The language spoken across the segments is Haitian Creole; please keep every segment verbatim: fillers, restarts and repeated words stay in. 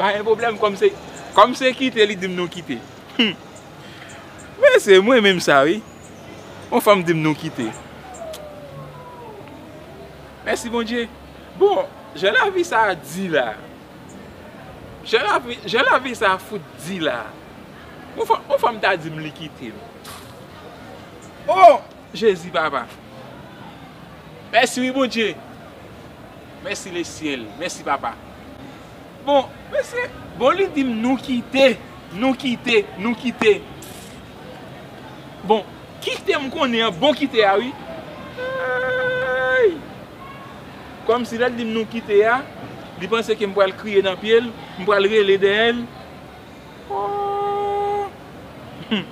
Pa gen pwoblèm, kòm se, kòm se kite, li di m nou kite. Hmm. Men se mwen menm sa, wi. Yon fanm di m nou kite. Mèsi, Bondye. Bon, jan lavi sa a di la. Jan lavi, jan lavi sa a fout di la. Yon fanm, yon fanm ta di m li kite m. Oh! Jezi, papa. Mèsi, wi, Bondye. Mèsi, Lesyèl. Mèsi, papa. Bon, mesye, bon, li di m nou kite, nou kite, nou kite. Bon, kite m konnen an, bon kite a, wi. Ay! Kòmsi lè l di m nou kite a, li panse ke m pral kriye nan pye l, m pral rele dèyè l. Oh! Hmm.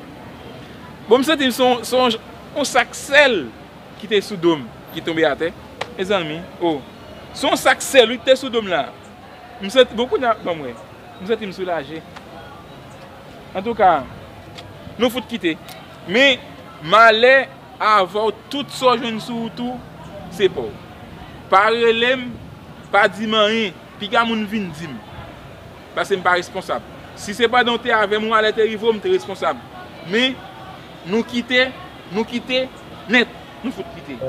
Bon, m santi m se yon, se yon, yon sak sèl ki te sou do m, ki tonbe atè. Mezanmi, oh. Se yon sak sèl, wi, ki te sou do m la. M santi, bon, kounye a, ban m wè. M santi m soulaje. Antouka, nou fout kite. Men, malè avè w, tout sa w jwenn sou wout ou, se pa w. Pa rele m, pa di m anyen. Piga moun vin di m. Paske m pa responsab. Si se pandan w te avè m, yon malè te rive w, m te responsab. Men, nou kite, nou kite nèt. Nou fout kite.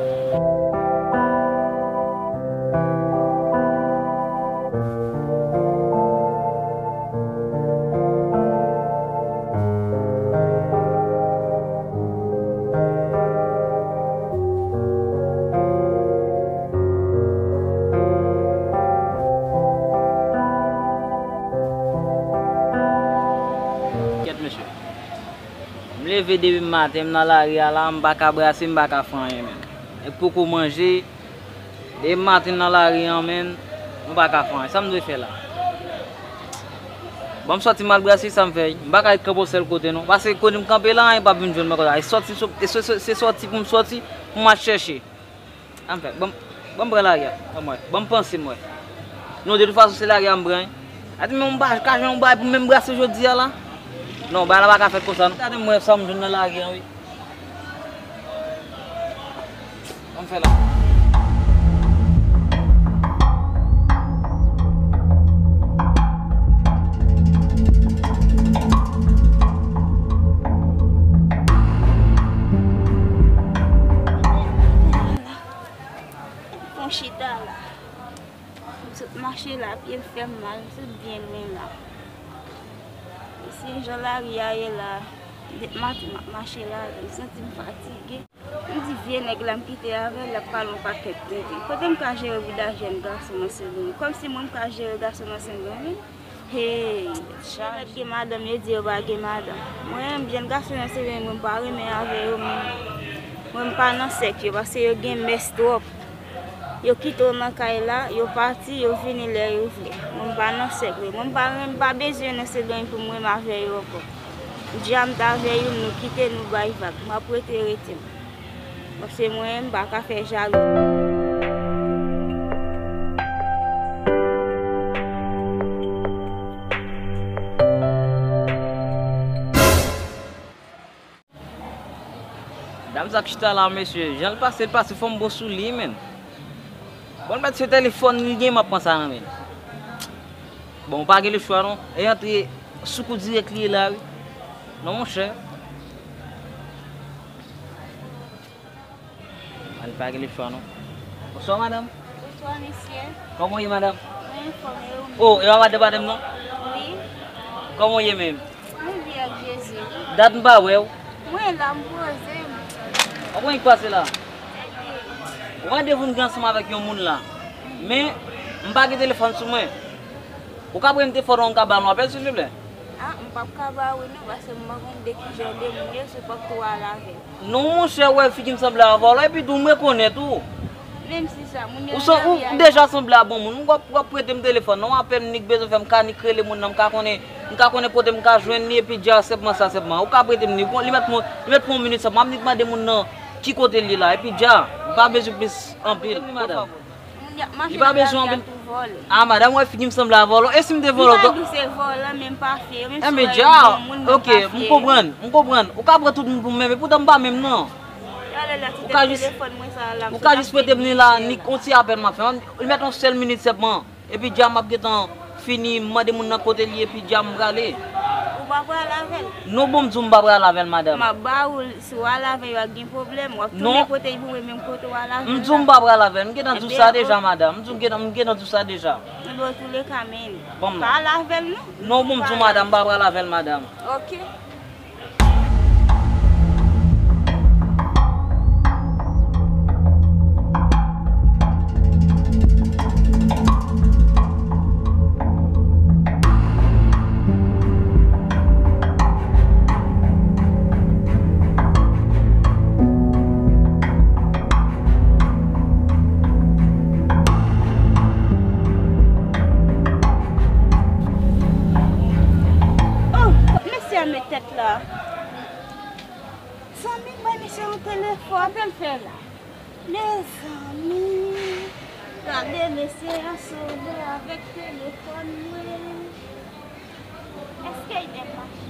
Kèt, mesye. M leve depi maten, m nan lari a la, m pa ka brase, m pa ka fè anyen menm. E poko manje, depi maten nan lari an, menm, m pa ka fè anyen. Sa m dwe fè la? Bon, m sòti m al brase, sa m fè? M pa ka ret kanpe yon sèl kote, non. Paske kote m kanpe la, anyen p ap vin jwenn mwen konsa. E sòti, se, se, se, se sòti pou m sòti, pou m al chèche. Sa m fè? Ban m, ban m pran lari a. Ban m wè. Ban m panse m wè. Non, de tout fason, se lari a m pran, wi. Ati, men m pa ka jwenn yon bagay pou m menm brase jodi a la. Non, bagay la pa ka fèt konsa, non. Gade m wè sa m jwenn nan lari a, wi. Ban m fè la. Fon chita la. M sot mache la, pye m fè m mal, m sot byen lwen la. E se jan lari a ye la, depi maten m ap mache la, m santi m fatige. M di vye nèg la m kite avè l, l ap pale yon pakèt tenten. Kote m ka jere bouda jèn gason nan Sendomeng? Kòmsi mwen m ka jere gason nan Sendomeng? Hey, lè gen madanm, yo di yo pa gen madanm. Mwen menm, jèn gason nan Sendomeng, mwen m pa renmen avè yo menm. Mwen m pa nan sèk yo, paske yo gen mès twòp. Yo kite w nan kay la, yo pati, yo vini lè yo vle. Mwen m pa nan sèk yo. Mwen m pa renmen, m pa bezwen nan Sendomeng pou m renmen avè yo ankò. Dja m t avè youn, nou kite, nou bay vag. M ap rete, rete m. Paske mwen, m pa ka fè jalou. Dam sa k chita la, mesye, jan l pase, l pase fò m bon sou li, menn. Bon, l mèt se telefòn li gen, m ap pran sa nan men l. Bon, ou pa gen lechwa, non. E antre sou kou dirèk li ye la, wi. Non, monchè. Ann pa gen lechwa, non. Bonswa, madanm. Bonswa, mesye. Kòman w ye, madanm? Mwen anfòm, e ou menm? Oh, e pa madanm, madanm, non? Wi. Kòman w ye menm? Mwen byen ak Jezi, wi. Dat m pa wè w. Mwen la, m poze m. Ou konn ki pase la? Ou randevou m gen ansanm avèk yon moun la. Men, m pa gen telefòn sou mwen. Ou ka premte fòt ou ka ba m apèl, silvouplè? Ah, m p ap ka ba ou non, paske m pa konn de ki jan de moun yo, si w p ap tou al avè l. Non, monchè, ou wè figi m sanble a vòlò, epi tou m rekonèt ou. Menm si sa, moun yo nan lari a. Ou deja sanble a bon moun, ou w ap, w ap prete m telefòn nan, w apèl m nik bezwen fè m ka nik rele moun nan, m ka konnen, m ka konnen kote m ka jwenn li, epi dja sèpman sa sèpman. Ou ka prete m li, li mèt pran, li mèt pran yon minit sèpman, m ap nik mande moun nan ki kote l ye la, epi dja, m pa bezwen plis anpil. Li pa bezwen anpil. Ah, madanm, wè figi m sanble a vòlò. E si m te vòlò? Li pa di w se vòlò, men m pa fye. Menm si w wè yon bon moun, men m pa fye. Enben, dja, ok, m konprann, m konprann. Ou ka pran tout moun pou menm, epoutan m pa menm, non. Ou ka jis, ou ka jis prete m li la, nik yon ti apèl m ap fè. Li mèt yon sèl minit sèpman. Epi dja m ap gentan Fini, m mande moun nan kote l ye, epi dja m prale. Ou pa pral avè l? Non, bon, m di w m pa pral avè l, madanm. M ap ba ou l, si w al avè l, w ap gen pwoblèm. W ap tounen kote l pou w, menm kote w al avè l la. M di w m pa pral avè l, m gentan di w sa deja, madanm. M di w m gentan, m gentan di w sa deja. Ebyen, antouleka, men, pa al avè l, non. Non, bon, m di w, madanm, m pa pral avè l, madanm. Ok. Oh, kot mesye a met tèt la? Zanmi, bay mesye yon telefòn, apèl fè la. Mezanmi, gade mesye a sove avèk telefòn mwen. Èske l te mache?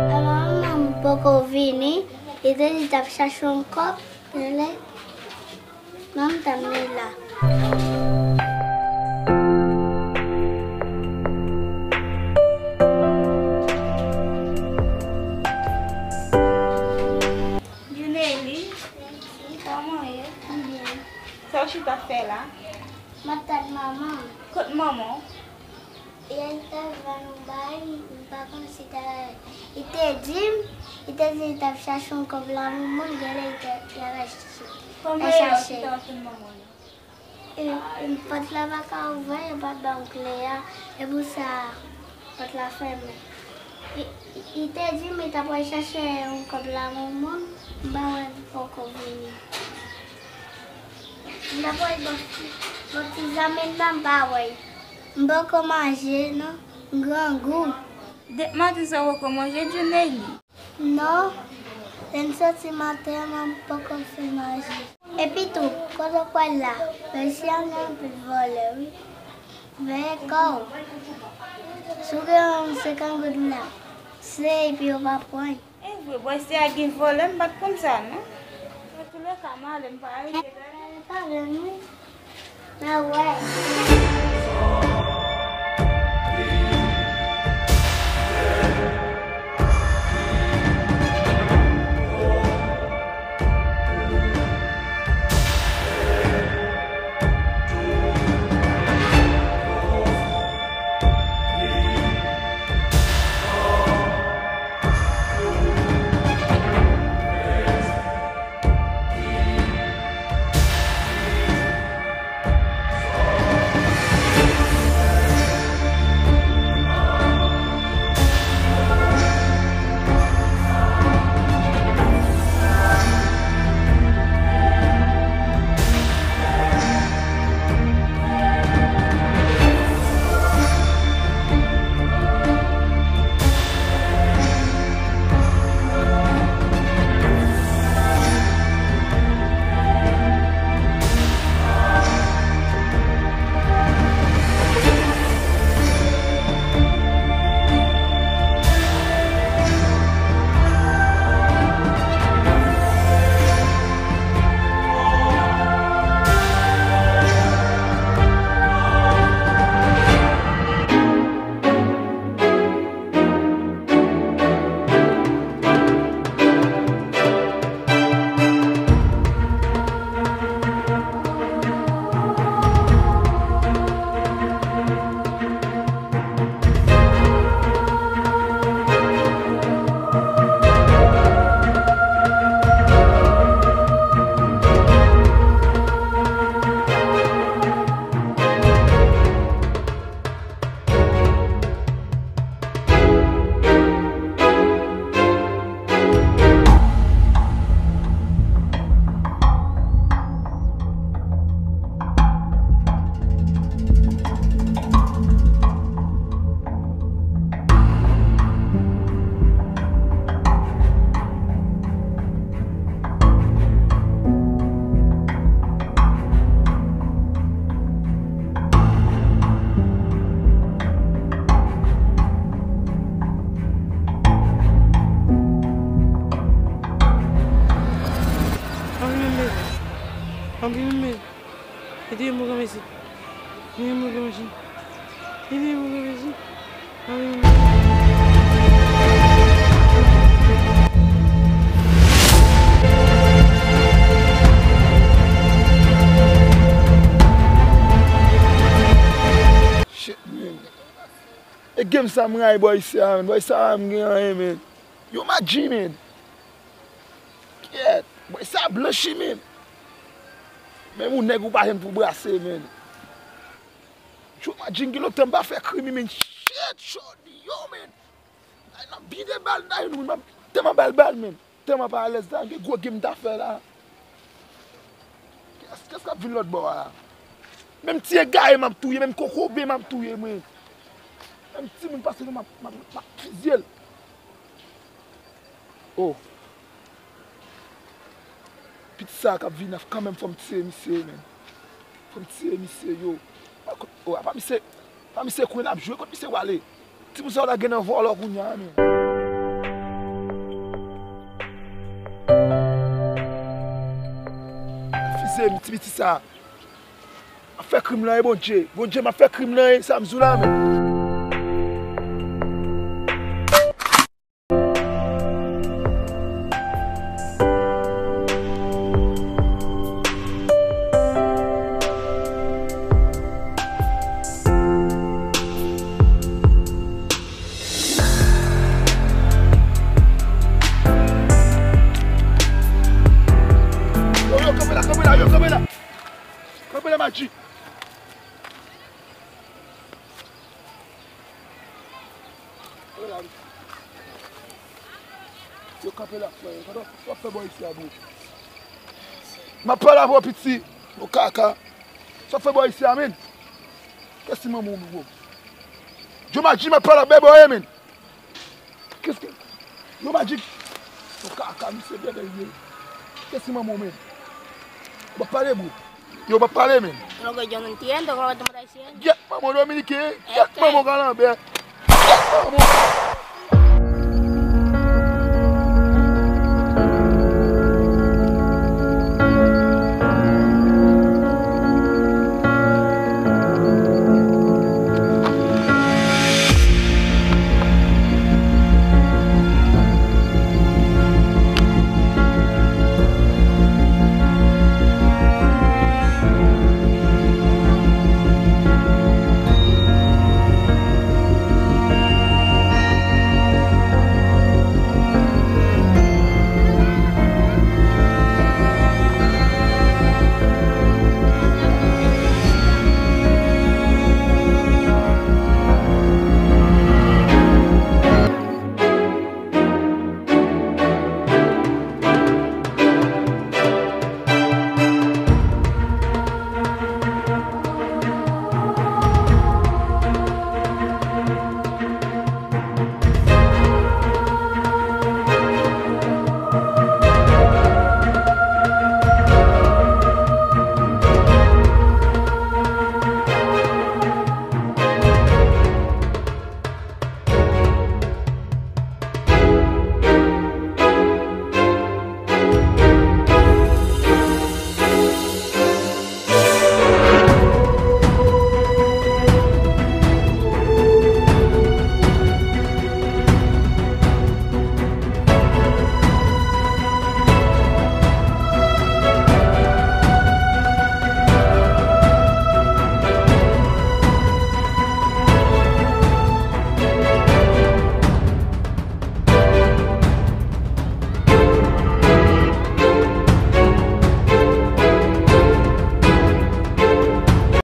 Manman m poko vini, li te di l t ap chache yon kòb, men manman m t ap vini la. Juneli, kòman w ye? M byen. Sa w chita ap fè la? M ap tann manman m. Kot manman w? Yè, li te ban nou bagay, m pa konn si ta, li te di m, li te di li t ap chache yon kòb la, moun moun, genlè li te, li al chache. Kòman yè w chita ap tann manman w? E, e, pòt la pa ka ouvè, yo pa t ba m kle a, e pou sa, pòt la fèmen. Li, li, li te di m li t ap al chache yon kòb la, moun moun, m pa wè l poko vini. M ta pral bò ti, bò ti zanmi m nan, m pa wè l. M poko manje non, m grangou. Depi maten sa w poko manje, Juneli? Non, lè m soti maten an, m poko fin manje. Epi tou, kote w pral la? Mesye a gen anpil vòlè, wi. Veye kò w. Si w gen yon senkant goud la, se epi yo pa pran. E vre, bòs te a gen vòlè, m pa t konn sa, non. Antouleka, m ale, m pa rete. Gade, pa vle, non. Mwen wè. Ede m, granmesi. Ede m, granmesi. Ede m, granmesi. Ede m. Shit, man. E game sa m rayi bò isi a, man. Bò isi a m gen anyen, man. Yo, Madji, man. Kyèt. Bò isi a blanchi, man. Menm ou nèg ou pa jwenn pou brase, man. Yo, Madji, gen lontan m pa fè krim, man. Shit, Chodi, yo, man. Ay, n ap vide bal, n ap tèlman bay bal, man. Tèlman pa alèz la, gen gwo game m ta fè la. Kès, kès k ap vin lòt bò a la? Menm ti egare m ap touye, menm kokobe m ap touye, mwen. Menm timoun pase la, m ap, m ap, m ap fizye l. Oh. Pitit sa k ap vin la, kanmenm fò m tiye misye, men. Fò m tiye misye, yo. Oh, apa misye, apa misye kwen l ap jwe, kot misye pwale? Timoun sa yo la gen nan vòlò kounye a, men. Fize m, ti piti sa. M ap fè krim lan, e Bondye. Bondye, m ap fè krim lan, e sa m di w la, men. Yo, yo, kanpe la, kanpe la, yo, kanpe la. Kanpe la, Madji. Yo, kanpe la, frè. Sa w ap fè bò isi a, bro? M ap pale avè w, piti. Yo, kaka. Sa w ap fè bò isi a, men? Kès ti manman w, bro? Yo, Madji, m ap pale avè bò, men. Kès ki? Yo, Madji. Yo, kaka, misye bèbè ye. Kès ti manman w, men? Yo, m ap pale, bro. Yo, m ap pale, men. Gyèt manman w dominiken, gyèt manman w kalanbè.